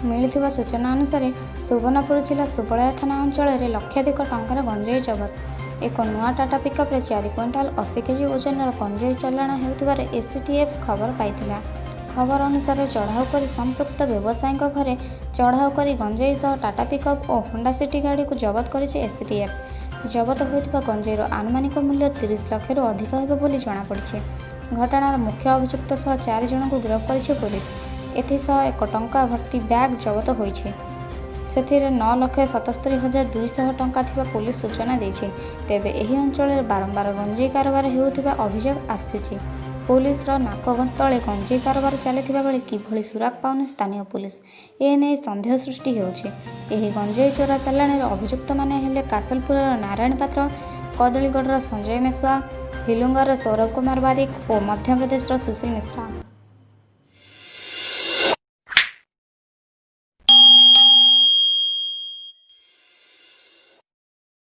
ମିଳିଥିବା ସୂଚନା ଅନୁସାରେ, ସୁବର୍ଣ୍ଣପୁର ଜିଲ୍ଲା ସୁବଳୟା ଥାନା ଅଞ୍ଚଳରେ ଲକ୍ଷାଧିକ ଟଙ୍କାର ଗଞ୍ଜେଇ ଜବତ। ଏକ ନୂଆ ଟାଟା ପିକଅପ୍ରେ 4 କୁଇଣ୍ଟାଲ 80 କେଜି ଓଜନର ଗଞ୍ଜେଇ ଚାଲାଣ ହେଉଥିବାର ଏସଟିଏଫ୍ ଖବର ପାଇଥିଲା। ଖବର ଅନୁସାରେ ଚଢ଼ାଉ କରି ସମ୍ପୃକ୍ତ ବ୍ୟବସାୟୀଙ୍କ ଘରେ ଚଢ଼ାଉ କରି ଗଞ୍ଜେଇ ସହ ଟାଟା ପିକଅପ୍ ଓ ହୋଣ୍ଡା ସିଟି ଗାଡ଼ିକୁ ଜବତ କରିଛି ଏସଟିଏଫ୍। ଜବତ ହୋଇଥିବା ଗଞ୍ଜେଇର ଆନୁମାନିକ ମୂଲ୍ୟ 30 ଲକ୍ଷରୁ ଅଧିକ ହେବ ବୋଲି ଜଣାପଡ଼ିଛି। ଘଟଣାର ମୁଖ୍ୟ ଅଭିଯୁକ୍ତ ସହ ଚାରି ଜଣଙ୍କୁ ଗିରଫ କରିଛି ପୋଲିସ। ଏଥିସହ ଏକ ଟଙ୍କା ଭର୍ତ୍ତି ବ୍ୟାଗ୍ ଜବତ ହୋଇଛି। ସେଥିରେ 9,77,200 ଟଙ୍କା ଥିବା ପୋଲିସ ସୂଚନା ଦେଇଛି। ତେବେ ଏହି ଅଞ୍ଚଳରେ ବାରମ୍ବାର ଗଞ୍ଜେଇ କାରବାର ହେଉଥିବା ଅଭିଯୋଗ ଆସୁଛି। ପୋଲିସର ନାକ ତଳେ ଗଞ୍ଜେଇ କାରବାର ଚାଲିଥିବା ବେଳେ କିଭଳି ସୁରାକ ପାଉନି ସ୍ଥାନୀୟ ପୋଲିସ, ଏ ନେଇ ସନ୍ଦେହ ସୃଷ୍ଟି ହେଉଛି। ଏହି ଗଞ୍ଜେଇ ଚୋରା ଚାଲାଣରେ ଅଭିଯୁକ୍ତମାନେ ହେଲେ କାସଲପୁରର ନାରାୟଣ ପାତ୍ର, କଦଳୀଗଡ଼ର ସଞ୍ଜୟ ମେସୁଆ, ହିଲୁଙ୍ଗାର ସୌରଭ କୁମାର ବାରିକ ଓ ମଧ୍ୟପ୍ରଦେଶର ସୁଶୀଲ ମିଶ୍ରା।